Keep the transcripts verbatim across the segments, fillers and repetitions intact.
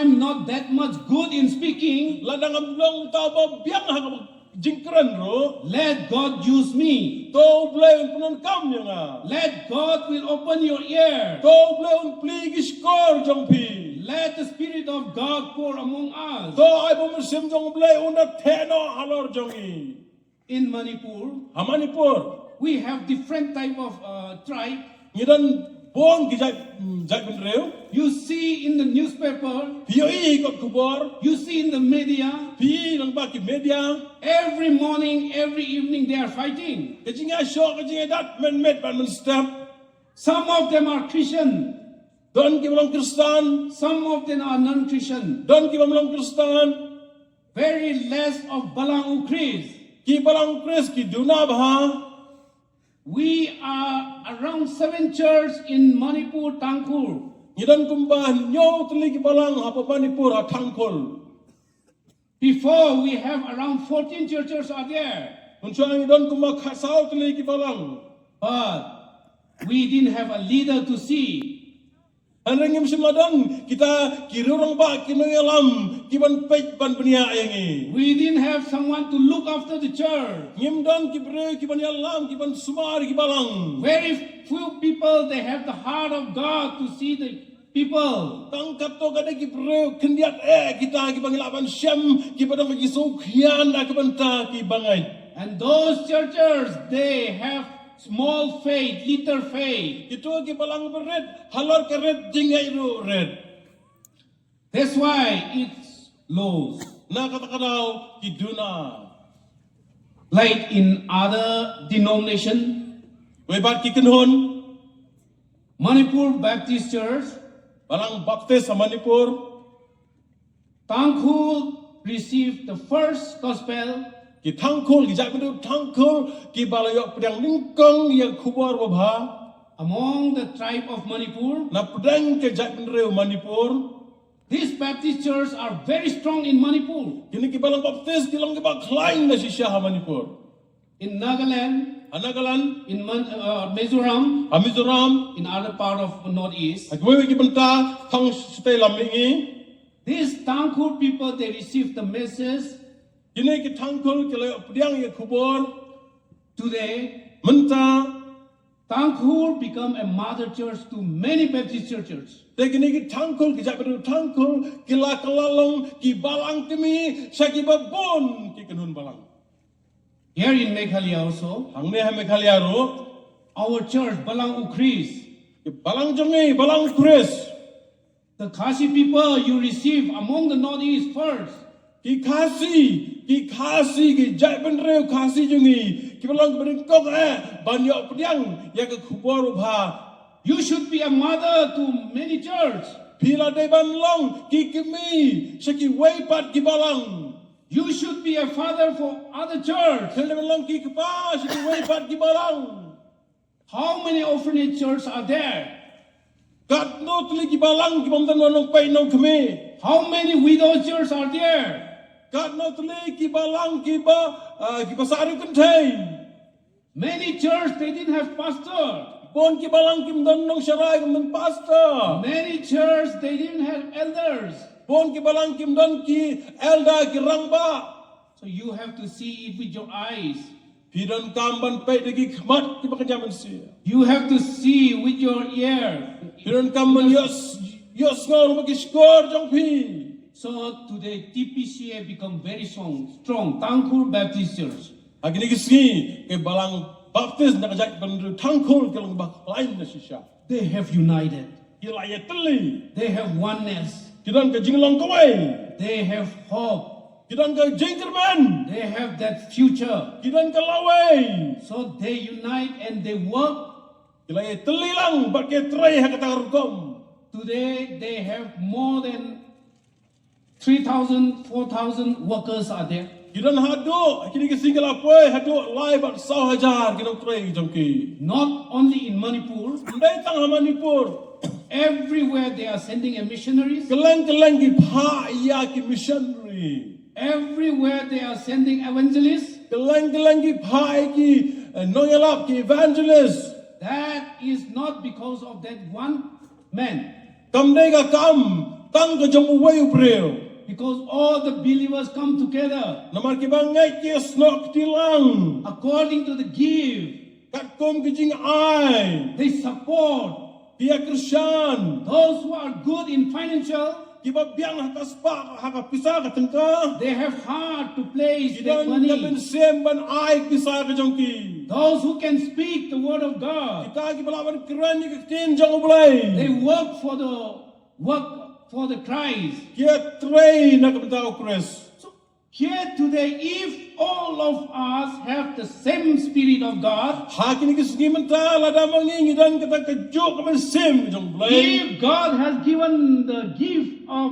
I'm not that much good in speaking, lada ngam long uta uba biang ha ka jingkren ruh, let God use me. To U Blei un pyndonkam ïa nga. Let God will open your ear. To U Blei un plie ki shkor jong phi. Let the Spirit of God pour among us. To ai ba u Mynsiem jong U Blei un da theh noh halor jong ngi. In Manipur, ha Manipur, we have different type of uh, tribe. Ngi don bun ki jait, jait bynriew. You see in the newspaper, phi ïohi ha ki kot khubor, you see in the media, phi ïohi lyngba ki media. Every morning, every evening, they are fighting. Ka jingïasyllok, ka jingïadat mynmiet bad mynstep. Some of them are Christian. Don kiba long Khristan. Some of them are non-Christian. Don kiba ym long Khristan. Very less of Balang U Khrist. Ki Balang U Khrist ki duna bha. We are around seven church in Manipur, Tangkhul. Ngi don kumba hynñiew tylli ki balang ha Manipur ha Tangkhul. Before, we have around fourteen churches are there. Mynshuwa ngi don kumba khatsaw tylli ki balang. But we didn't have a leader to see. Hynrei ngim shym la don kita ki rangbah, ki nongïalam ki ban peit ban bniah ïa ngi. We didn't have someone to look after the church. Ngim don ki briew ki ban ïalam, ki ban sumar ki balang. Very few people, they have the heart of God to see the people. Tang katto katne ki briew khyndiat eh kita kiba ngi lah ban shem, kiba don ki sngewkhia na ka bynta ki bangeit. And those churches, they have small faith, little faith. Kito ki balang barit, halor ka rit jingngeit ruh rit. That's why it's lost. Na kata ka daw ki duna. Like in other denomination, wei pat ki kynhun, Manipur Baptist Church, Balang Baptist ha Manipur, Tangkhul received the first gospel. Ki Tangkhul, ki jaitbynriew Tangkhul kiba la ïoh pdiang nyngkong ïa ka khubor babha. Among the tribe of Manipur, na pdeng ka jaitbynriew Manipur. These Baptist churches are very strong in Manipur. Kine ki Balang Baptist ki long kiba khlaiñ na shisha ha Manipur. In Nagaland, ha Nagaland, in Man- uh, Mizoram, ha Mizoram, in other part of Northeast, ha kiwei kiwei ki bynta thong shatei lam mihngi. These Tangkhul people, they receive the message. Kine ki Tangkhul ki la ïoh pdiang ïa ka khubor. Today, mynta, Tangkhul become a mother church to many Baptist churches. Te kine ki Tangkhul, ki jaitbynriew Tangkhul ki la kylla long ki balang kmie sha kiba bun ki kynhun balang. Here in Meghalaya also, hangne ha Meghalaya ruh, our church, Balang U Khrist, ki balang jong ngi, Balang U Khrist. The Khasi people, you receive among the Northeast first. Ki Khasi, ki Khasi, ki jaitbynriew Khasi jong ngi kiba long kiba nyngkong eh ban ïoh pdiang ïa ka khubor babha. You should be a mother to many church. Phi la dei ban long ki kmie sha kiwei pat ki balang. You should be a father for other church. Phi la dei ban long ki kpa sha kiwei pat ki balang. How many orphanage churches are there? Katno tylli ki balang kiba ym don nongpeit nongkmie? How many widow churches are there? Katno tylli ki balang kiba, ah, kiba sah riewkynthei? Many churches, they didn't have pastor. Bun ki balang kim don nongsharai, kim don pastor. Many churches, they didn't have elders. Bun ki balang kim don ki elder, ki rangbah. So you have to see it with your eyes. Phi donkam ban peit da ki khmat kiba kynja mynsiem. You have to see with your ear. Phi donkam ban ïoh, ïohsngew da ki shkor jong phi. So today T P C A become very strong, strong. Tangkhul Baptist Church. Ha kine ki sngi ki Balang Baptist na ka jaitbynriew Tangkhul ki long ba khlaiñ na shisha. They have united. Ki la ïatylli. They have oneness. Ki don ka jinglong kawei. They have hope. Ki don ka jingkyrmen. They have that future. Ki don ka lawei. So they unite and they work. Ki la ïatylli lang bad ki trei ha kata ka rukom. Today they have more than three thousand, four thousand workers are there. Ki don haduh, kine ki sngi ki la poi haduh lai bad saw hajar ki nongtrei jong ki. Not only in Manipur. Ym dei tang ha Manipur. Everywhere they are sending a missionaries. Kylleng kylleng ki phah ïa ki missionary. Everywhere they are sending evangelists. Kylleng kylleng ki phah ïa ki, eh, nongïalap, ki evangelist. That is not because of that one man. Kam dei ka kam Tang ka jong uwei u briew. Because all the believers come together. Namar kiba ngeit ki snoh kti lang. According to the gift. Katkum ki jingai. They support. Ki ïa kyrshan. Those who are good in financial. Kiba biang ha ka spah, ha ka pisa ka tyngka. They have heart to place their money. Ki don ka mynsiem ban ai pisa ka jong ki. Those who can speak the word of God. Kita kiba lah ban kren ïa ka ktien jong U Blei. They work for the work for the Christ. Ki ïatrei na ka bynta u Khrist. So, here today, if all of us have the same Spirit of God, ha kine ki sngi mynta, lada ma ngi ngi don kata kajuh ka mynsiem jong U Blei. If God has given the gift of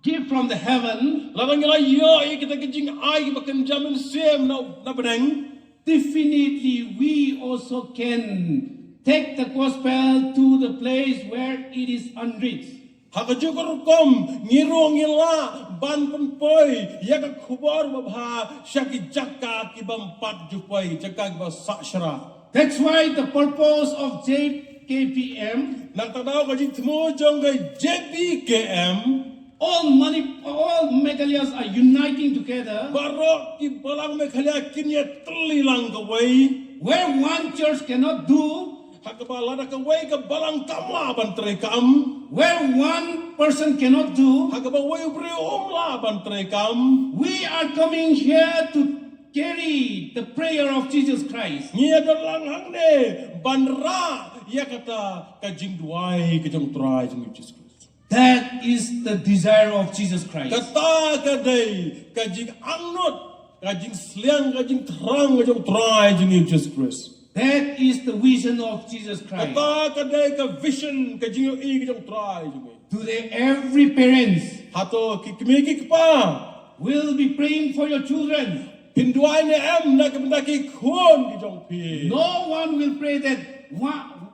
gift from the heaven, lada ngi la ïoh ïa kita ki jingai ba kynja mynsiem na, na bneng. Definitely, we also can take the gospel to the place where it is unreached. Ha kajuh ka rukom ngi ruh ngi lah ban pynpoi ïa ka khubor babha sha ki jaka ki bym pat ju poi, jaka kiba sah shra. That's why the purpose of J K P M. Na kata ka daw ka jingthmu jong ka J P K M. All Manip-, all Meghalaya's are uniting together. Baroh ki balang Meghalaya kin ïatylli lang kawei. Where one church cannot do. Ha kaba lada kawei ka balang kam lah ban trei kam. Where one person cannot do. Ha kaba wei u briew um lah ban trei kam. We are coming here to carry the prayer of Jesus Christ. Ngi ïa don lang hangne ban rah ïa kata ka jingduwai ka jong U Trai jong ngi U Jisu Khrist. That is the desire of Jesus Christ. Kata ka dei ka jingangnud, ka jingsliang, ka jingthrang ka jong U Trai jong ngi U Jisu Khrist. That is the vision of Jesus Christ. Kata ka dei ka vision, ka jingïohi ka jong U Trai jong ngi. Today, every parents Hato ki kmie ki kpa will be praying for your children. Phin duwai ne em na ka bynta ki khun ki jong phi? No one will pray that, "Wha-,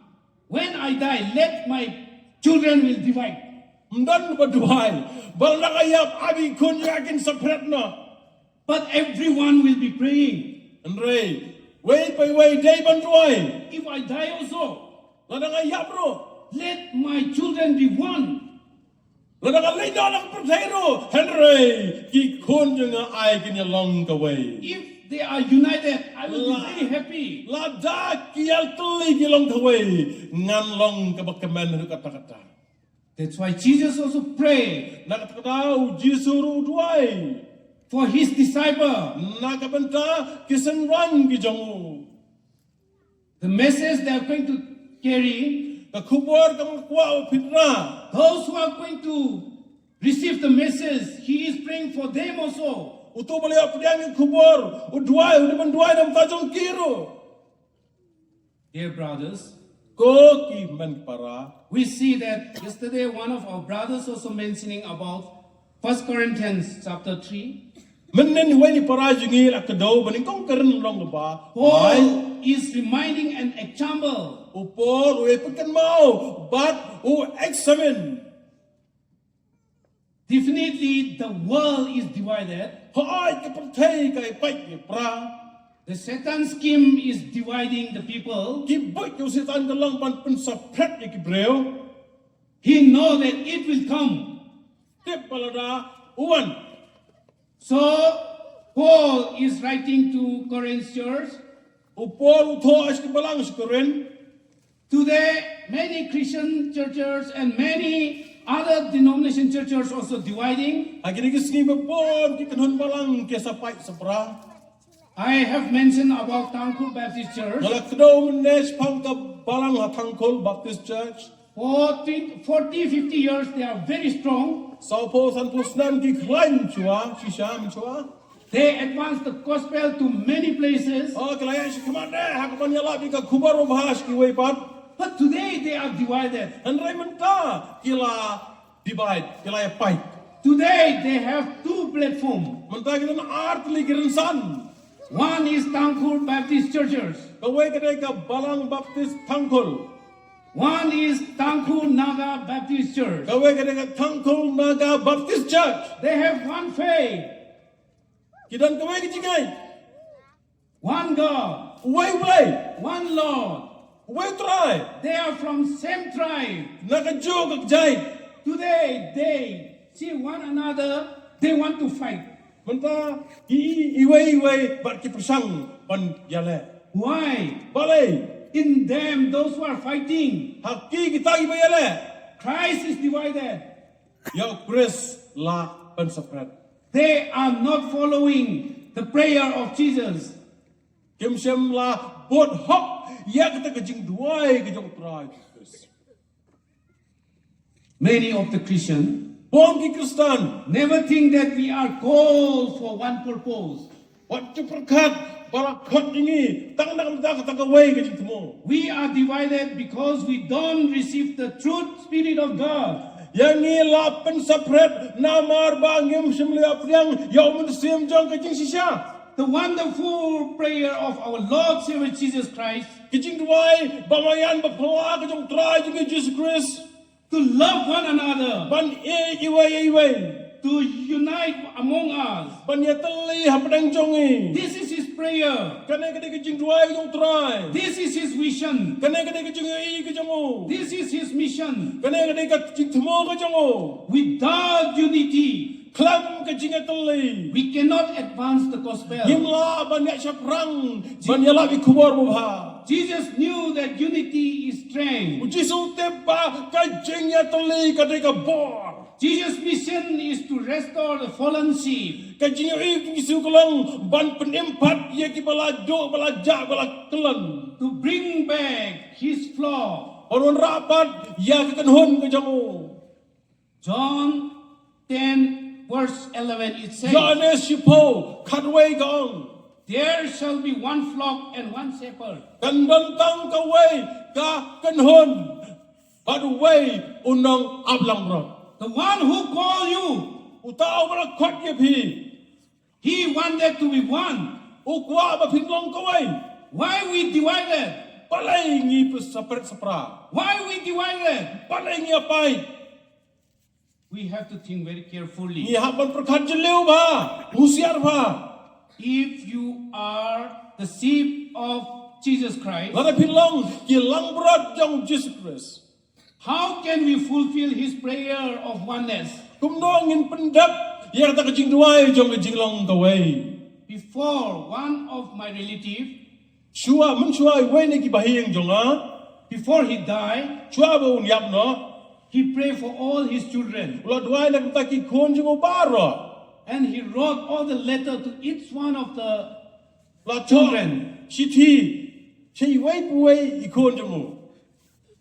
when I die, let my children will divide." Ym don ba duwai ba lada nga ïap, ai ba ki khun jong nga kin separate noh. But everyone will be praying. Hynrei wei pa wei dei ban duwai. If I die also, lada nga ïap ruh, let my children be one. Lada nga leit noh na ka pyrthei ruh, hynrei ki khun jong nga ai kin ïa long kawei. If they are united, I will be very happy. Lada ki ïatylli ki long kawei, ngan long kaba kmen haduh katta katta. That's why Jesus also prayed. Na kata ka daw U Jisu ruh u duwai. For his disciple. Na ka bynta ki synran ki jong u. The message they are going to carry. Ka khubor kaba nga kwah ba phin rah. Those who are going to receive the message, he is praying for them also. Uto uba la ïoh pdiang ïa ka khubor, u duwai, u dei ban duwai na ka bynta jong ki ruh. Dear brothers, ko ki hynmen ki para, we see that yesterday one of our brothers also mentioning about First Corinthians chapter three. Mynhynnin wei na ki para jong ngi la kdew ba nyngkong ka Rinlong kaba Paul is reminding an example. U Paul u pynkynmaw bad u examine. Definitely, the world is divided. Hooid, ka pyrthei ka ïa pait ïa pra. The Satan scheme is dividing the people. Ki buit u Soitan ka long ban pynseparate ïa ki briew. He know that it will come. Tip ba lada u wan. So, Paul is writing to Corinth church. U Paul u thoh sha ki balang sha Korinth. Today, many Christian churches and many other denomination churches also dividing. Ha kine ki sngi ba bun ki kynhun balang ki sa pait sa pra. I have mentioned about Tangkhul Baptist Church. Nga la kdew mynne shaphang ka balang ha Tangkhul Baptist Church. For twenty, forty, fifty years, they are very strong. Saw phew san phew snem ki khlaiñ shuwa, shisha mynshuwa. They advance the gospel to many places. Oh, ki la ïaid shakhmat eh ha kaban ïalap ïa ka khubor babha sha kiwei pat. But today they are divided. Hynrei mynta ki la divide, ki la ïa pait. Today they have two platform. Mynta ki don ar tylli ki rynsan. One is Tangkhul Baptist Churches. Kawei ka dei ka Balang Baptist Tangkhul. One is Tangkhul Naga Baptist Church. Kawei ka dei ka Tangkhul Naga Baptist Church. They have one faith. Ki don kawei ka jingngeit. One God. Uwei U Blei. One Lord. Uwei U Trai. They are from same tribe. Na kajuh ka kjait. Today, they see one another, they want to fight. Mynta ki i- iwei iwei bad ki pyrshang ban ïaleh. Why? Balei? In them, those who are fighting, ha ki kita kiba ïaleh, Christ is divided. Ïa u Khrist la pynsapret. They are not following the prayer of Jesus. Kim shym la bud hok ïa kata ka jingduwai ka jong u Trai Jisu Khrist. Many of the Christian, bun ki Khristan, never think that we are called for one purpose. Wat ju pyrkhat ba la khot ïa ngi tang na ka bynta kata kawei ka jingthmu. We are divided because we don't receive the truth spirit of God. Ïa ngi la pynsapret namar ba ngim shym la pdiang ïa u mynsiem jong ka jingshisha. The wonderful prayer of our Lord Savior Jesus Christ, ka jingduwai ba maïan ba phylla ka jong u Trai jong ngi Jisu Khrist, to love one another, ban ïeit iwei ïa iwei, to unite among us, ban ïatylli hapdeng jong ngi. This is his prayer. Kane ka dei ka jingduwai jong u Trai. This is his vision. Kane ka dei ka jingïohi ka jong u. This is his mission. Kane ka dei ka jingthmu ka jong u. Without unity, khlem ka jingïatylli, we cannot advance the gospel. Ngim lah ban ïaid shaphrang ban ïalap ïa ka khubor babha. Jesus knew that unity is strength. U Jisu u tip ba ka jingïatylli ka dei ka bor. Jesus' mission is to restore the fallen sheep. Ka jingïohi u Jisu ka long ban pynim pat ïa kiba la duh, ba la jah, ba la kyllon. To bring back his flock. Ban wanrah pat ïa ka kynhun ka jong u. John ten verse eleven, it says, Ïoannis shiphew khatwei ka ong, "There shall be one flock and one shepherd." Kan don tang kawei ka kynhun bad uwei u nongap langbrot. The one who called you, uta uba la khot ïa phi, he wanted to be one. U kwah ba phin long kawei. Why we divided? Balei ngi pynsapret sapra? Why we divided? Balei ngi ïa pait? We have to think very carefully. Ngi hap ban pyrkhat jylliew bha, husiar bha. If you are the sheep of Jesus Christ, lada phi long ki langbrot jong Jisu Khrist, how can we fulfill his prayer of oneness? Kumno ngin pyndep ïa kata ka jingduwai jong ka jinglong kawei? Before, one of my relative, shuwa, mynshuwa, iwei na ki bahaïing jong nga, before he died, shuwa ba un ïap noh, he prayed for all his children. U la duwai na ka bynta ki khun jong u baroh. And he wrote all the letter to each one of the children. La thoh shithi sha iwei pa iwei i khun jong u.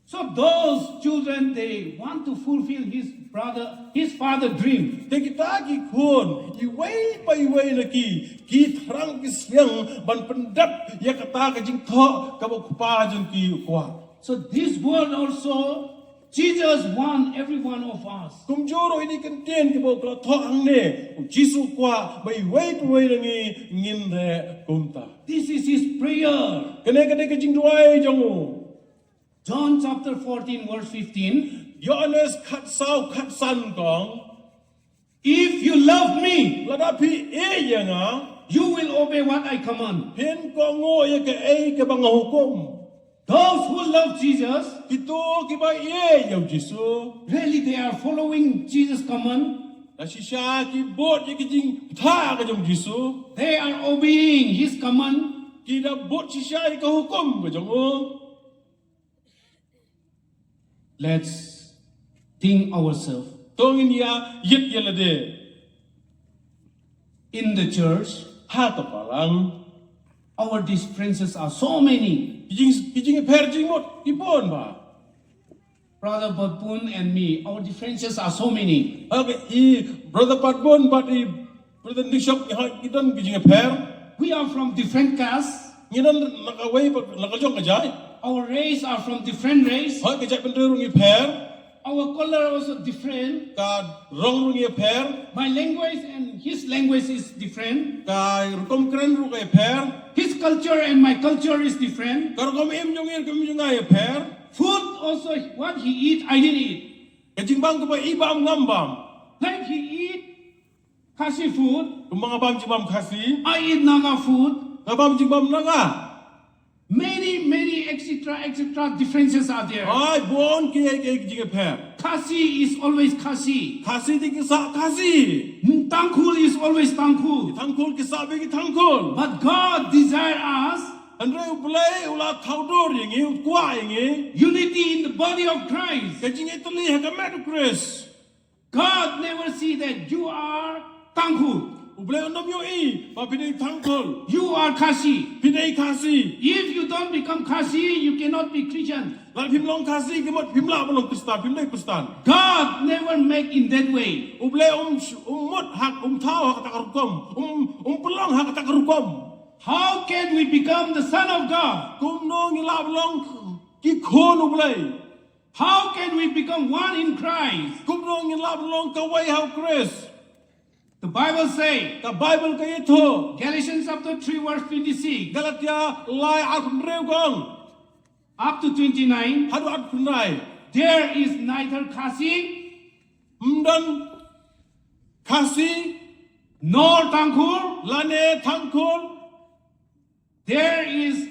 So those children, they want to fulfill his brother, his father dream. Te kita ki khun, iwei pa iwei na ki, ki thrang ki sliang ban pyndep ïa kata ka jingthoh kaba u kpa jong ki u kwah. So this world also, Jesus want every one of us. Kumjuh ruh ine i kyntien kaba u la thoh hangne, u Jisu u kwah ba iwei pa iwei na ngi ngin reh kumta. This is his prayer. Kane ka dei ka jingduwai jong u. John chapter fourteen, verse fifteen. Ïoannis khatsaw khatsan ka ong, "If you love me, lada phi ïeit ïa nga, you will obey what I command." Phin kohnguh ïa kaei kaba nga hukum. Those who love Jesus, kito kiba ïeit ïa u Jisu, really they are following Jesus' command. La shisha ki bud ïa ki jingthoh ka jong u Jisu. They are obeying his command. Ki da bud shisha ïa ka hukum ka jong u. Let's think ourselves. To ngin ïa ïit ïa lade. In the church, ha ka balang, our differences are so many. Ki jing-, ki jingpher jingmut ki bun bha. Brother Batbun and me, our differences are so many. Okay, i Brother Batbun bad i Brother Nishok, ha, ngi don ki jingpher. We are from different caste. Ngi don na kawei pa, na ka jong ka jait. Our race are from different race. Ha, ka jaitbynriew ruh ngi pher. Our color also different. Ka rong ruh ngi pher. My language and his language is different. Ka rukom kren ruh ka pher. His culture and my culture is different. Ka rukom im jong ngi, rukom im jong nga ka pher. Food also, what he eat, I didn't eat. Ka jingbam kaba i bam ngam bam. Like he eat Khasi food, kumba nga bam jingbam Khasi, I eat Naga food. Nga bam jingbam Naga. Many, many, et cetera, et cetera, differences are there. Ai, bun ki, ki, ki jingpher. Khasi is always Khasi. Khasi te ki sah Khasi. Tangkhul is always Tangkhul. Tangkhul ki sah beit ki Tangkhul. But God desire us Hynrei U Blei u la thaw dur ïa ngi, u kwah ïa ngi. Unity in the body of Christ. Ka jingïatylli ha ka met u Khrist. God never see that you are Tangkhul. U Blei um ïohi ba phi dei Tangkhul. You are Khasi. Phi dei Khasi. If you don't become Khasi, you cannot be Christian. Lada phim long Khasi ka mut phim lah ban long Khristan, phim dei Khristan. God never make in that way. U Blei um um mut ha, um thaw ha kata ka rukom. Um um pynlong ha kata ka rukom. How can we become the son of God? Kumno ngin lah ban long ki khun u Blei? How can we become one in Christ? Kumno ngin lah ban long kawei ha u Khrist? The Bible say, Ka Baibl ka ïathuh. Galatians chapter three verse twenty-six Galatia lai arphew hynriew ka ong. Up to twenty-nine, Haduh arphew hynriew. There is neither Khasi, Ym don Khasi, nor Tangkhul, lane Tangkhul. There is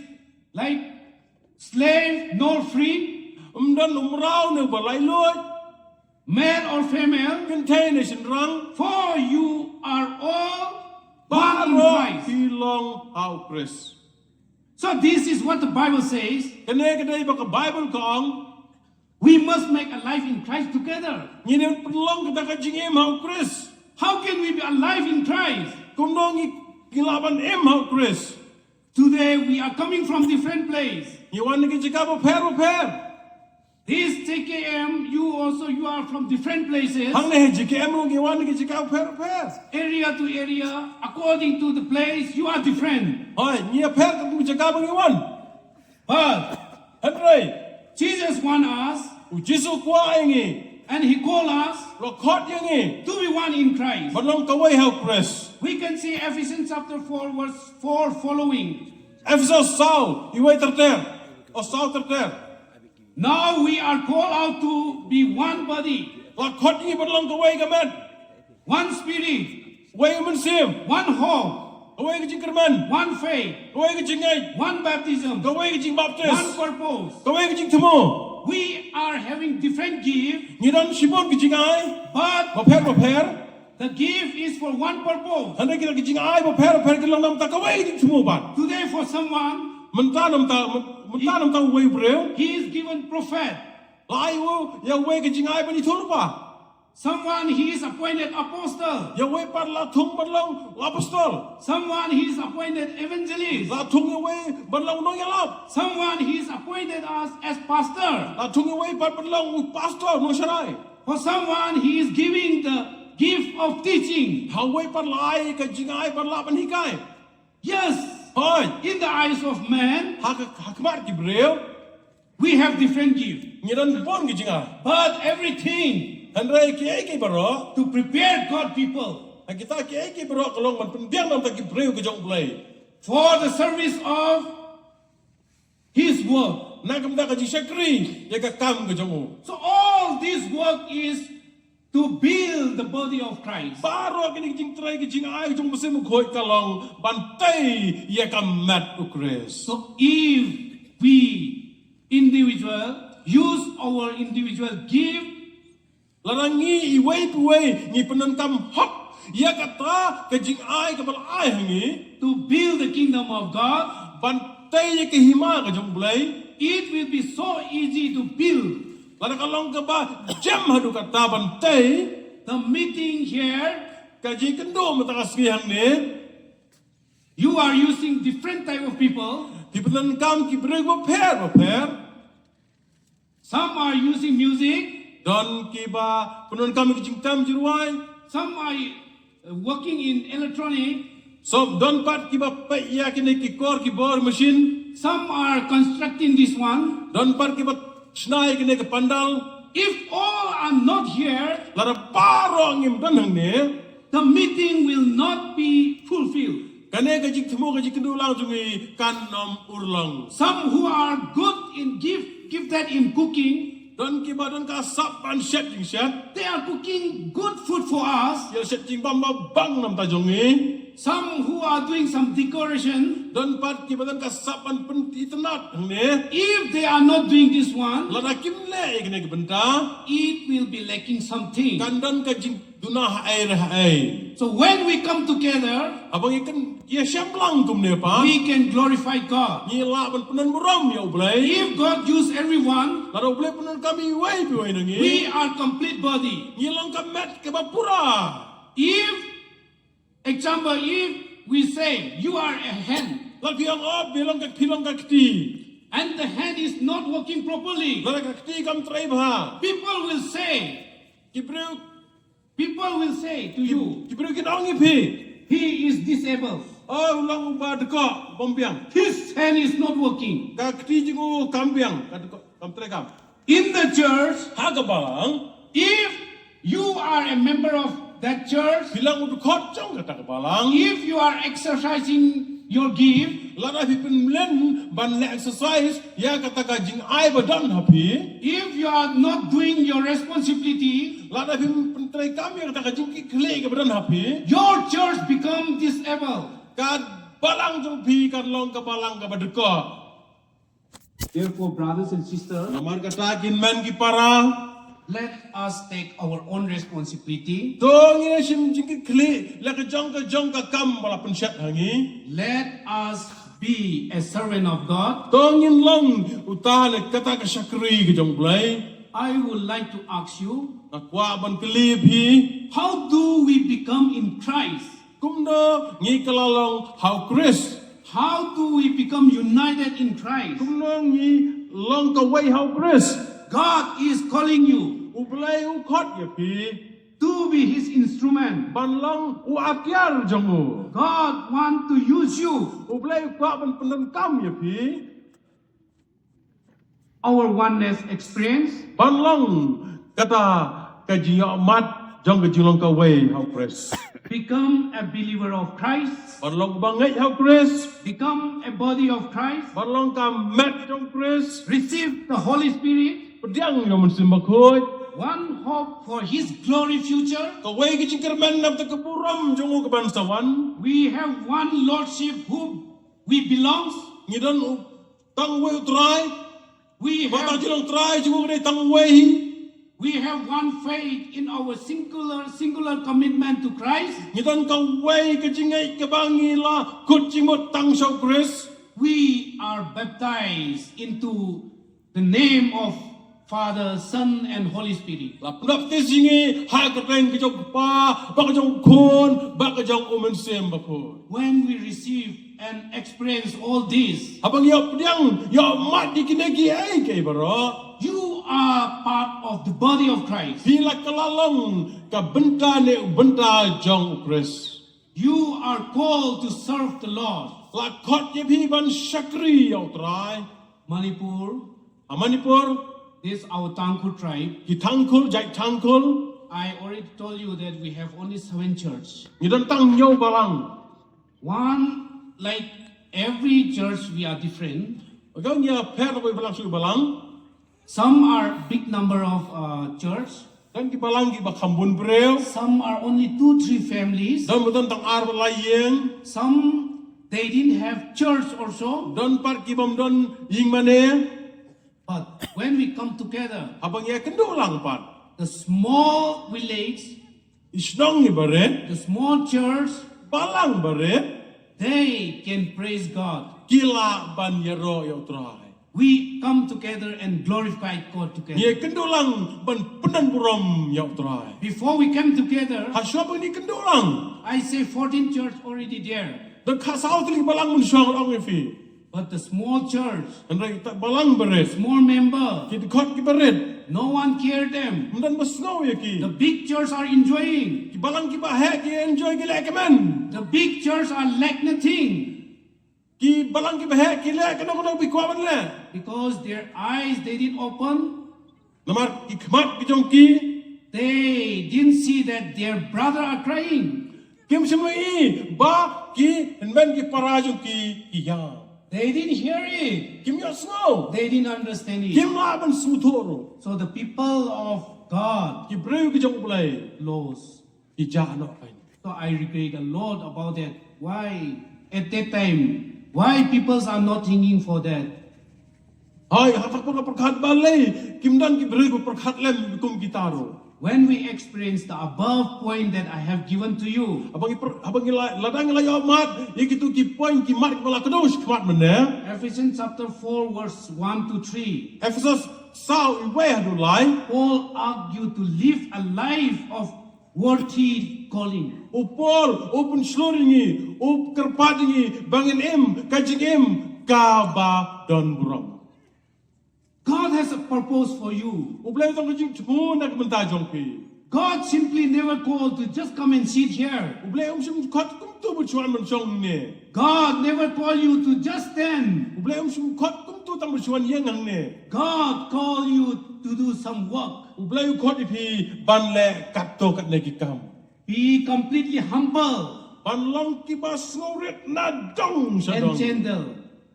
like slave nor free, Ym don u mraw ne uba laitluid, male or female, kynthei ne shynrang. For you are all one in Baroh Christ. Phi long ha u Khrist. So this is what the Bible says. Kane ka dei ba ka Baibl ka ong. We must make a life in Christ together. Ngi dei ban pynlong kata ka jingim ha u Khrist. How can we be alive in Christ? Kumno ngi ngi lah ban im ha u Khrist? Today we are coming from different place. Ngi wan na ki jaka bapher bapher. This J K M, you also, you are from different places. Hangne J K M ruh ngi wan na ki jaka bapher bapher. Area to area, according to the place, you are different. Hooid, ngi ïapher katkum ka jaka ba ngi wan. But Hynrei Jesus want us, u Jisu u kwah ïa ngi, and He call us u la khot ïa ngi to be one in Christ. ban long kawei ha u Khrist. We can see Ephesians chapter four, verse four following. Ephesos saw, uwei ter ter. O saw ter ter. Now we are called out to be one body, La khot ïa ngi ban long kawei ka met. One Spirit, Uwei u mynsiem. One hope, Kawei ka jingkyrmen. One faith, Kawei ka jingngeit. One baptism, Kawei ka jingbaptis. One purpose. Kawei ka jingthmu. We are having different gifts, Ngi don shibun ka jingai but bapher bapher. The gift is for one purpose. Hynrei kita ki jingai bapher bapher ki long namar kawei ka jingthmu pat. Today for someone, Mynta namar mynta namar uwei u briew. He is given prophet. La ai u ïa uwei ka jingai ban ïathuhlypa. Someone he is appointed apostle. Ïa uwei pat la thung ban long apostol. Someone he is appointed evangelist. La thung ïa uwei ban long nongïalap. Someone he is appointed as as pastor. La thung ïa uwei pat ban long pastor nongsharai. For someone, he is giving the gift of teaching. Ha uwei pat la ai ka jingai ban lah ban hikai. Yes. Hooid. In the eyes of man, Ha ka ha khmat ki briew. We have different gift. Ngi don bun ki jingai. But everything. Hynrei kiei kiei baroh. To prepare God people. Ha kita kiei kiei baroh ka long ban pynbiang namar ki briew ka jong U Blei. For the service of His work. Na ka bynta ka jingshakri ïa ka kam ka jong u. So all this work is to build the body of Christ. Baroh kine ki jingtrei ki jingai ka jong u Mynsiem Bakhuid ka long ban tei ïa ka met u Khrist. So if we individual use our individual gift, lada ngi iwei pa iwei ngi pyndonkam hok ïa kata ka jingai kaba la ai ha ngi to build the kingdom of God, ban tei ïa ka hima ka jong U Blei, it will be so easy to build. Lada ka long kaba jem haduh katta ban tei. The meeting here, ka jingïakynduh mynta ka sngi hangne. You are using different type of people. Phi pyndonkam ki briew bapher bapher. Some are using music. Don kiba pyndonkam ki jingtem jingrwai. Some are uh, working in electronic. Som don pat kiba peit ïa kine ki kor ki bor machine. Some are constructing this one. Don pat kiba shna ïa kine ki pandal. If all are not here, lada baroh ngim don hangne, the meeting will not be fulfilled. Kane ka jingthmu ka jingkynduh lang jong ngi kan ym urlong. Some who are good in gift, gifted in cooking. Don kiba don ka sap ban shet jingshet. They are cooking good food for us. Ïa shet jingbam ba bang namar jong ngi. Some who are doing some decoration, don pat kiba don ka sap ban pynitynnad hangne. If they are not doing this one, lada kim leh ïa kane ka bynta, it will be lacking something. Kan don ka jingduna haei re haei. So when we come together, haba ngi kan ïa shem lang kumne pat, we can glorify God. Ngi lah ban pyndonkam burom ïa U Blei. If God use everyone, lada U Blei pyndonkam iwei pa iwei na ngi, we are complete body. Ngi long ka met kaba pura. If Example, if we say, "You are a hand," lada phi ong, "Oh, phi long ka, phi long ka kti." And the hand is not working properly, lada ka kti kam trei bha, people will say, ki briew, people will say to you, ki briew kin ong ïa phi, "He is disabled. Oh, u long uba dkoh, bym biang. His hand is not working." Ka kti jong u kam biang, ka dkoh, kam trei kam. In the church, ha ka balang, if you are a member of that church, phi long u dkhot jong kata ka balang, if you are exercising your gift, lada phi pynmlien ban leh exercise ïa kata ka jingai ba don ha phi, if you are not doing your responsibility, lada phi pyntrei kam ïa kata ka jingkitkhlieh kaba don ha phi, your church become disabled. Ka balang jong phi kan long ka balang kaba dkoh. Therefore, brothers and sisters, namar kata ki hynmen ki para, let us take our own responsibility. To ngin ïa shim jingkitkhlieh la ka jong ka jong ka kam ba la pynshet ha ngi. Let us be a servant of God. To ngin long uta ne kata ka shakri ka jong U Blei. I would like to ask you, nga kwah ban kylli phi, how do we become in Christ? Kumno ngi kylla long ha U Khrist? How do we become united in Christ? Kumno ngi long kawei ha U Khrist? God is calling you, U Blei u khot ïa phi, to be his instrument, ban long u atiar jong u. God want to use you. U Blei u kwah ban pyndonkam ïa phi. Our oneness experience, ban long kata ka jingïohmad jong ka jinglong kawei ha U Khrist. Become a believer of Christ. Ban long ba ngeit ha U Khrist. Become a body of Christ. Ban long ka met jong U Khrist. Receive the Holy Spirit. Pdiang ïa U Mynsiem Bakhuid. One hope for his glory future. Kawei ka jingkyrmen na ka burom jong u kaban sa wan. We have one Lordship who we belongs. Ngi don u tang wei u Trai. We have, ba ka jinglong Trai jong u ka dei tang wei. We have one faith in our singular, singular commitment to Christ. Ngi don kawei ka jingngeit kaba ngi la kut jingmut tang sha U Khrist. We are baptized into the name of Father, Son, and Holy Spirit. La pynbaptis ïa ngi ha ka kyrteng ka jong U Kpa, bad ka jong U Khun, bad ka jong U Mynsiem Bakhuid. When we receive and experience all this, haba ngi ïoh pdiang, ïohmad ïa kine kiei kiei baroh, you are part of the body of Christ. Phi la kylla long ka bynta ne u bynta jong U Khrist. You are called to serve the Lord. La khot ïa phi ban shakri ïa U Trai. Manipur. Ha Manipur. This is our Tangkhul tribe. Ki Tangkhul, jait Tangkhul. I already told you that we have only seven church. Ngi don tang hynñiew balang. One, like every church, we are different. Ka ngi ïa pher na ka balang sha ka balang. Some are big number of, uh, church. Don ki balang kiba kham bun briew. Some are only two, three families. Don ba don tang ar bad lai ïing. Some, they didn't have church also. Don pat ki bym don ïing mane. But when we come together, haba ngi ïakynduh lang pat, the small village, i shnong iba rit, the small church, balang ba rit, they can praise God. Ki lah ban ïaroh ïa U Trai. We come together and glorify God together. Ngi ïakynduh lang ban pyndon burom ïa U Trai. Before we came together, ha shuwa ba ngi kynduh lang, I say fourteen church already there. Don khatsaw tylli ki balang mynshuwa, ngan ong ïa phi. But the small church, hynrei kita balang ba rit, small member, ki dkhot kiba rit, no one care them. Ym don ba sngew ïa ki. The big church are enjoying. Ki balang kiba heh ki enjoy, ki leh kmen. The big church are lack nothing. Ki balang kiba heh ki leh kano kano ba ki kwah ban leh. Because their eyes, they didn't open. Namar ki khmat ki jong ki, they didn't see that their brother are crying. Kim shym la ïohi ba ki hynmen ki para jong ki ki ïap. They didn't hear it. Kim ïohsngew. They didn't understand it. Kim lah ban sngewthuh ruh. So the people of God, ki briew ki jong U Blei, lost, ki jah noh. So I regret a lot about that. Why at that time? Why peoples are not thinking for that? Hoi, ha ka por ka pyrkhat balei kim don ki briew ba pyrkhat lem kum kita ruh. When we experience the above point that I have given to you, Haba ngi per- haba ngi la lada ngi la ïoh mad ïa kitu ki point ki mat kiba la kdew shakhmat mynne. Ephesians chapter four, verse one to three. Ephesos saw, wei haduh lai. Paul argued to live a life of worthy calling. U Paul u pynshlur ïa ngi, u kyrpad ïa ngi ba ngin im ka jingim kaba don burom. God has a purpose for you. U Blei u don ka jingthmu na ka bynta jong phi. God simply never called to just come and sit here. U Blei um shym khot kumtu ba shu wan ban shong hangne. God never called you to just stand. U Blei um shym khot kumtu tang ba shu wan ïeng hangne. God called you to do some work. U Blei u khot ïa phi ban leh katto katne ki kam. Be completely humble Ban long kiba sngewrit nadong and shadong. Gentle.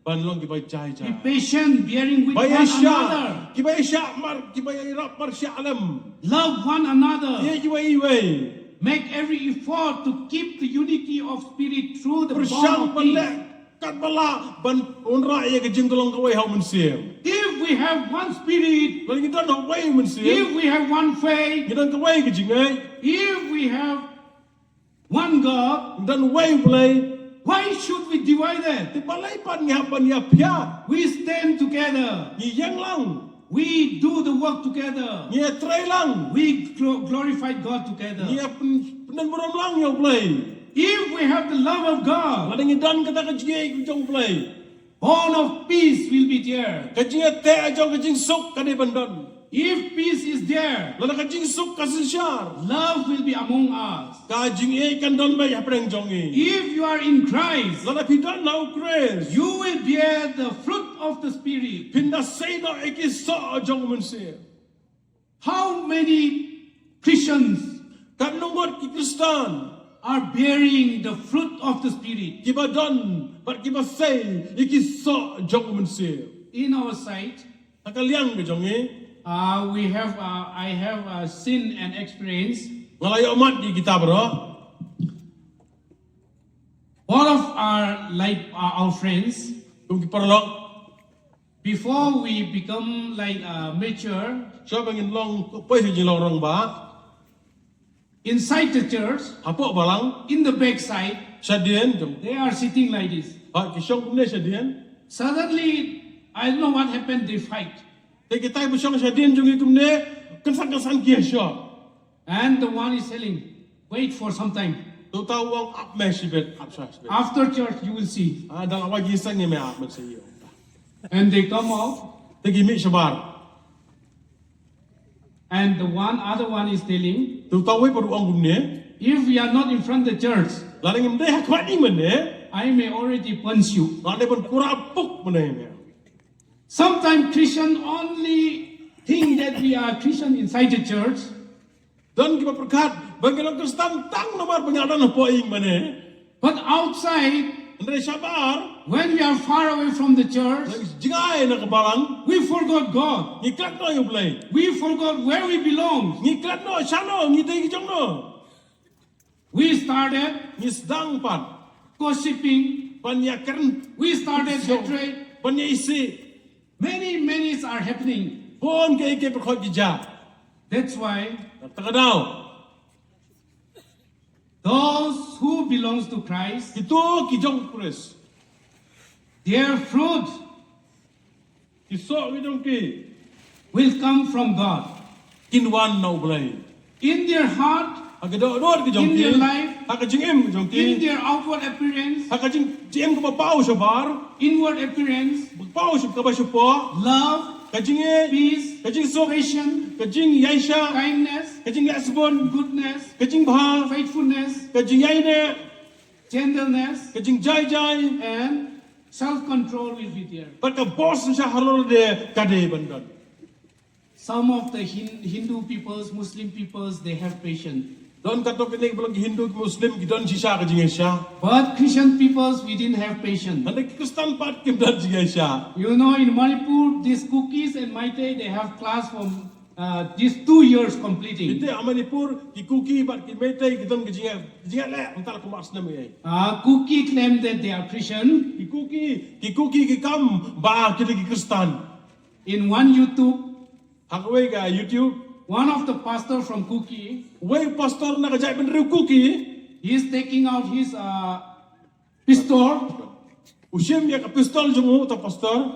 Ban long kiba jai jai. Be patient, bearing with Ba one ïaishah. Another. Kiba ïaishah mar kiba ïarap mar shah lem. Love one another. Ïeit iwei iwei. Make every effort to keep the unity of spirit through the Pyrshang bond of ban leh peace. katba lah ban wanrah ïa ka jingïalong kawei ha u Mynsiem. If we have one spirit, Lada ngi don ha uwei u Mynsiem. If we have one faith, Ngi don kawei ka jingngeit. If we have one God, Ngi don uwei u Blei. Why should we divide it? Te balei pat ngi hap ban ïaphiah? We stand together. Ngi ïeng lang. We do the work together. Ngi ïatrei lang. We glo- glorify God together. Ngi ïapyn- pyndonburom lang ïa u Blei. If we have the love of God, Lada ngi don kata ka jingïeit jong u Blei. Bond of peace will be there. Ka jingïateh jong ka jingsuk ka dei ban don. If peace is there, Lada ka jingsuk ka synshar. Love will be among us. Ka jingïeit kan don beit hapdeng jong ngi. If you are in Christ, Lada phi don ha u Khrist. You will bear the fruit of the Spirit. Phin da sei noh ïa ki soh jong u Mynsiem. How many Christians Katno ngut ki Khristan are bearing the fruit of the Spirit? Kiba don bad kiba sei ïa ki soh jong u Mynsiem. In our sight, Ha ka liang ka jong ngi. Uh, we have, uh, I have uh, seen and experienced. Nga la ïoh mad ïa kita baroh. All of our, like, uh, our friends, Kum ki paralok. Before we become, like, uh, mature, Shuwa ba ngin long, poi sha jinglong rangbah. Inside the church, Hapoh balang. In the backside, Shadien jong. They are sitting like this. Ha ki shong kumne shadien. Suddenly, I don't know what happened, they fight. Te kitai ba shong shadien jong ngi kumne, kynsan kynsan ki ïa shoh. And the one is telling, wait for some time. Te uta u ong ap me shibit, ap shwa shibit. After church, you will see. Ah, da la wai jingïaseng me ap me sha ïing. And they come out. Te ki mih shabar. And the one other one is telling, Te uta uwei pat u ong kumne. If we are not in front of the church, Lada ngim dei ha khmat ïing mynne. I may already punch you. Nga dei ban kura puk mynne me. Sometimes Christian only think that we are Christian inside the church. Don kiba pyrkhat ba ngi long Khristan tang namar ba ngi don hapoh ïing mynne. But outside, Hynrei shabar, when we are far away from the church, jngai na ka balang, we forgot God. Ngi klet noh ïa u Blei. We forgot where we belong. Ngi klet noh shano ngi dei ki jong no. We started, ngi sdang pat, gossiping. Ban ïakren. We started hatred. Ban ïaisih. Many, many are happening. Bun kiei kiei baroh ki jia. That's why, kata ka daw, those who belongs to Christ, kito ki jong Khrist, their fruit, ki soh ki jong ki, will come from God. Kin wan na u Blei. In their heart, ha ka dohnud ki jong ki, in their life, ha ka jingim ki jong ki, in their outward appearance, ha ka jing, jingim kaba paw shabar, inward appearance, kaba paw shab, kaba shapoh, love, ka jingïeit, peace, ka jingsuk, patience, ka jingïaishah, kindness, ka jingleh sbun, goodness, ka jingbha, faithfulness, ka jingïaineh, gentleness, ka jingjai jai, and self-control will be there. Bad ka bor synshar halor lade ka dei ban don. Some of the Hin- Hindu peoples, Muslim peoples, they have patience. Don katto katne ki ba long ki Hindu, ki Muslim, ki don shisha ka jingïaishah. But Christian peoples, we didn't have patience. Hynrei ki Khristan pat kim don jingïaishah. You know, in Manipur, these Kukis and Meitei, they have class from Uh, these two years completing. Ite ha Manipur ki Kuki bad ki Meitei ki don ki jingeh, jingeh leh mynta la kumba snem ei. Uh, Kuki claim that they are Christian. Ki Kuki, ki Kuki ki kam ba ki dei ki Khristan. In one YouTube, ha kawei ka YouTube, one of the pastor from Kuki, wei pastor na ka jaitbynriew Kuki, he is taking out his uh, pistol. U shim ïa ka pistol jong u, ta pastor.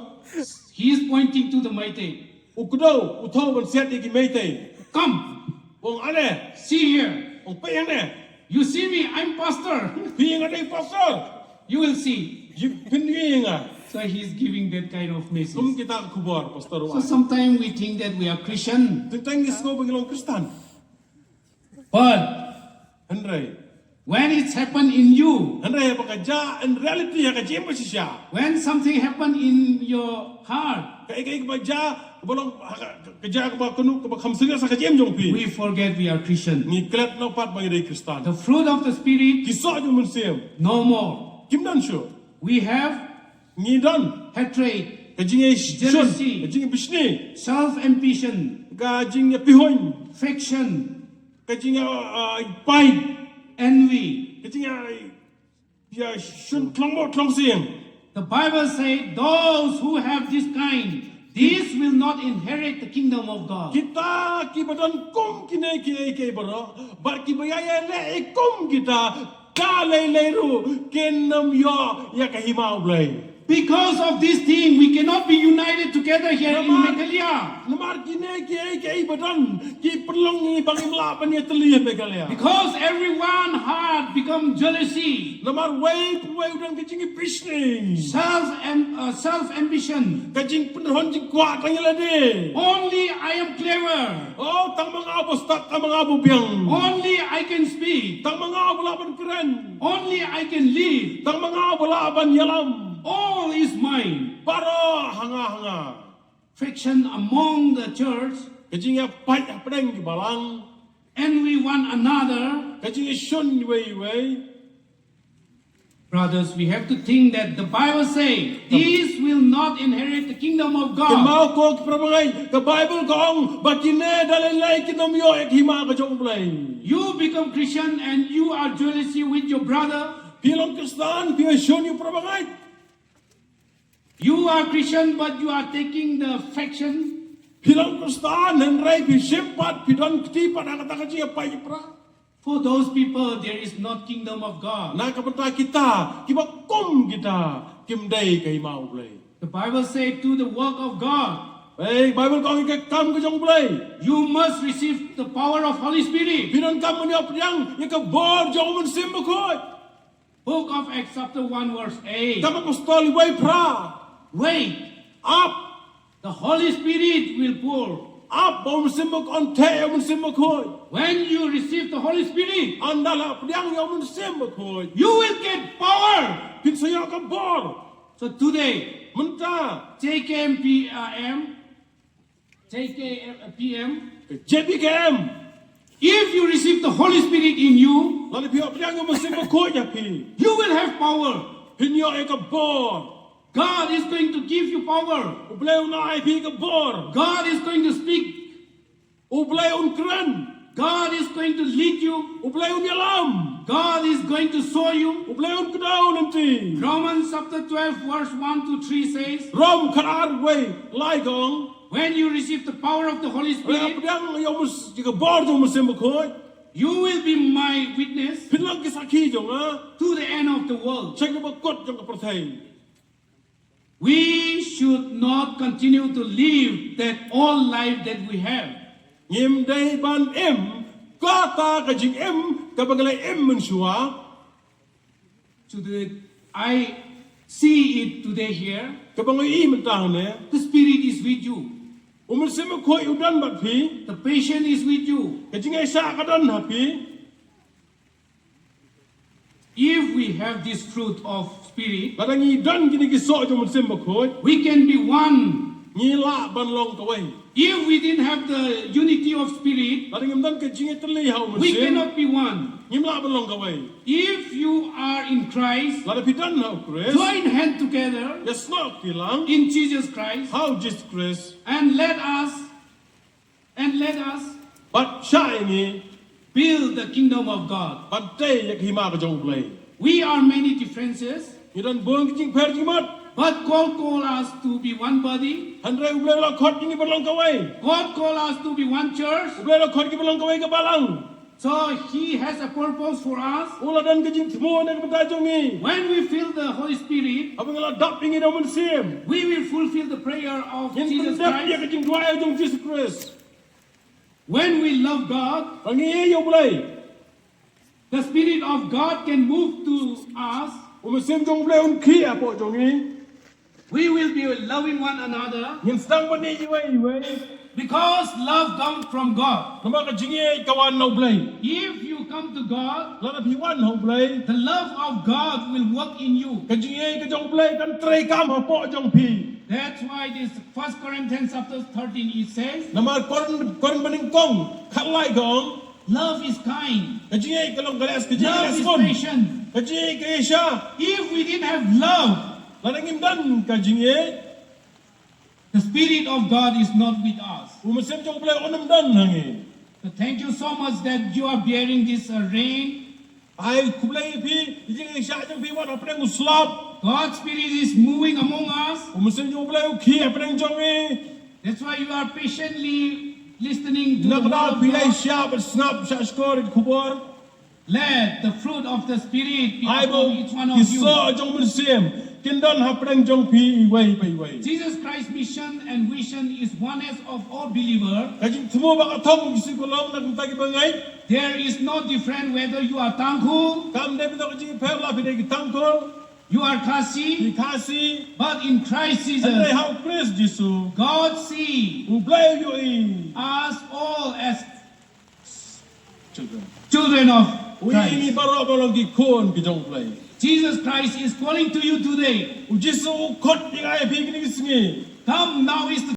He is pointing to the Meitei. U kdew, u thaw ban siat ïa ki Meitei. Come. Ong ane. See here. Ong peit ane. You see me, I'm pastor. Phi ïa nga dei pastor. You will see. Phin ïa nga. So he is giving that kind of message. Kum kita ka khubor pastor. So sometimes we think that we are Christian. Teng teng ngi sngew ba ngi long Khristan. But hynrei, when it's happened in you, hynrei ba ka ja in reality ha ka jingim ba shisha, when something happened in your heart, ka ei ka ei ba ja ba long ha ka, ka ja ba kanu ba kham serious ha ka jingim jong phi, we forget we are Christian. Ngi klet noh pat ba ngi dei Khristan. The fruit of the Spirit, ki soh jong u Mynsiem, no more. Kim don shuh. We have ngi don hatred, ka jingïashun, jealousy, ka jingbishni, self ambition, ka jingïapihun, faction, ka jingïapait, envy, ka jingïa, ïashun tlong mo tlong sing. The Bible says those who have this kind, these will not inherit the kingdom of God. Kita ki ba don kum kine ki ei ki ei baroh bad ki ba ïa ïa leh ei kum kita, ka lei lei ruh kin ym ïoh ïa ka hima U Blei. Because of this thing, we cannot be united together here in Meghalaya. Namar kine ki ei ki ei ba don ki pynlong ngi ba ngim lah ban ïatylli ha Meghalaya. Because everyone heart become jealousy. Namar wei pa wei u don ka jingbishni. Self am- uh, self ambition. Ka jingpynhun jingkwah ka ïa lade. Only I am clever. Oh, tang ma nga ba stad, tang ma nga ba biang. Only I can speak. Tang ma nga ba lah ban kren. Only I can lead. Tang ma nga ba lah ban ïalam. All is mine. Baroh ha nga ha nga. Faction among the church. Ka jingïapait hapdeng ki balang. Envy one another. Ka jingïashun iwei iwei. Brothers, we have to think that the Bible say, these will not inherit the kingdom of God. Kynmaw ko ki para bangeit, ka Bible ka ong ba kine da lei lei kin ym ïoh ïa ka hima ka jong U Blei. You become Christian and you are jealousy with your brother. Phi long Khristan, phi ïashun ïa u para bangeit. You are Christian, but you are taking the faction. Phi long Khristan, hynrei phi shim pat, phi don kti pat ha kata ka jingïapait ïapra. For those people, there is not kingdom of God. Na ka bynta kita, ki ba kum kita, kim dei ka hima U Blei. The Bible said, "To the work of God." Ei, Bible ka ong ïa ka kam ka jong U Blei. You must receive the power of Holy Spirit. Phi donkam ban ïoh pdiang ïa ka bor jong U Mynsiem Bakhuid. Book of Acts chapter one verse eight. Kam Apostol wei phra. Wait. Ap. The Holy Spirit will pour. Ap ba U Mynsiem Bakhuid, theh ïa U Mynsiem Bakhuid. When you receive the Holy Spirit, ynda la pdiang ïa U Mynsiem Bakhuid, you will get power. Phin sa ïoh ka bor. So today, mynta, J K M P M, J K P M, J P K M. If you receive the Holy Spirit in you, lada phi ïoh pdiang ïa U Mynsiem Bakhuid ha phi, you will have power. Phin ïoh ïa ka bor. God is going to give you power. U Blei un ai phi ka bor. God is going to speak. U Blei un kren. God is going to lead you. U Blei un ïalam. God is going to show you. U Blei un kdew lynti. Romans chapter twelve, verse one to three says, Rom khatar wei lai ka ong, when you receive the power of the Holy Spirit, pdiang ïa ka bor jong U Mynsiem Bakhuid, you will be my witness, phin long ki sakhi jong nga, to the end of the world. Sha kaba kut jong ka pyrthei. We should not continue to live that old life that we have. Ngim dei ban im kata ka jingim kaba ngi la im mynshuwa. Today, I see it today here. Kaba ngi i mynta hangne. The Spirit is with you. U Mynsiem Bakhuid u don bad phi. The patience is with you. Ka jingïaishah ka don ha phi. If we have this fruit of Spirit, lada ngi don kine ki soh jong U Mynsiem Bakhuid, we can be one. Ngi lah ban long kawei. If we didn't have the unity of Spirit, lada ngim don ka jingïatylli ha U Mynsiem, we cannot be one. Ngim lah ban long kawei. If you are in Christ, lada phi don ha U Khrist, join hand together, ïasnoh kti lang, in Jesus Christ, ha U Jisu Khrist, and let us And let us Bad shah ïa ngi build the kingdom of God. Ban tei ïa ka hima ka jong U Blei. We are many differences, Ngi don bun ki jingpher jingmut. But God called us to be one body. Hynrei U Blei u la khot ïa ngi ban long kawei. God called us to be one church. U Blei u la khot ïa ngi ban long kawei ka balang. So He has a purpose for us. U la don ka jingthmu na ka bynta jong ngi. When we fill the Holy Spirit, Haba ngi la dap ïa ngi da U Mynsiem, we will fulfill the prayer of Ngin pyndep ïa ka jingduwai jong Jisu Khrist. When we love God, Haba ngi ïeit ïa U Blei, the Spirit of God can move to us. U Mynsiem jong U Blei un khie hapoh jong ngi. We will be loving one another. Ngin sdang ban ïeit iwei iwei. Because love comes from God. Namar ka jingïeit ka wan na U Blei. If you come to God, Lada phi wan ha U Blei, the love of God will work in you. Ka jingïeit ka jong U Blei kan treikam hapoh jong phi. That's why this First Corinthians chapter thirteen, it says, Namar Korinth, Korinth banyngkong khatlai ka ong, love is kind. Ka jingïeit ka long ka leh, ka jingïeit ka leh sbun. Love is patient. Ka jingïeit ka ïeit shah. If we didn't have love, Lada ngim don ka jingïeit, the Spirit of God is not with us. U Mynsiem jong U Blei un ym don ha ngi. So thank you so much that you are bearing this uh, rain. Ai khublei ïa phi, ïa ka jingïeit shah jong phi wat hapdeng u slap. God's Spirit is moving among us. U Mynsiem jong U Blei u khie hapdeng jong ngi. That's why you are patiently listening to the word of God. Na kata phi ïai shah bad sngap shah shkor ïa ka khubor. Let the fruit of the Spirit be upon each one of you. Ai ba ki soh jong U Mynsiem kin don hapdeng jong phi iwei pa iwei. Jesus Christ's mission and vision is oneness of all believers. Ka jingthmu ba ka thong Jisu ka long na ka bynta ki bangeit. There is no difference whether you are Tangkhul, Kam dei ba ka jingpher la phi dei ki Tangkhul, you are Khasi, ki Khasi, but in Christ Jesus, hynrei ha U Khrist Jisu, God see U Blei u ïohi us all as children. Children of Christ. U ïohi ngi baroh ba long ki khun ki jong U Blei. Jesus Christ is calling to you today. U Jisu u khot ïa nga ïa phi kine ki sngi. Come, now is the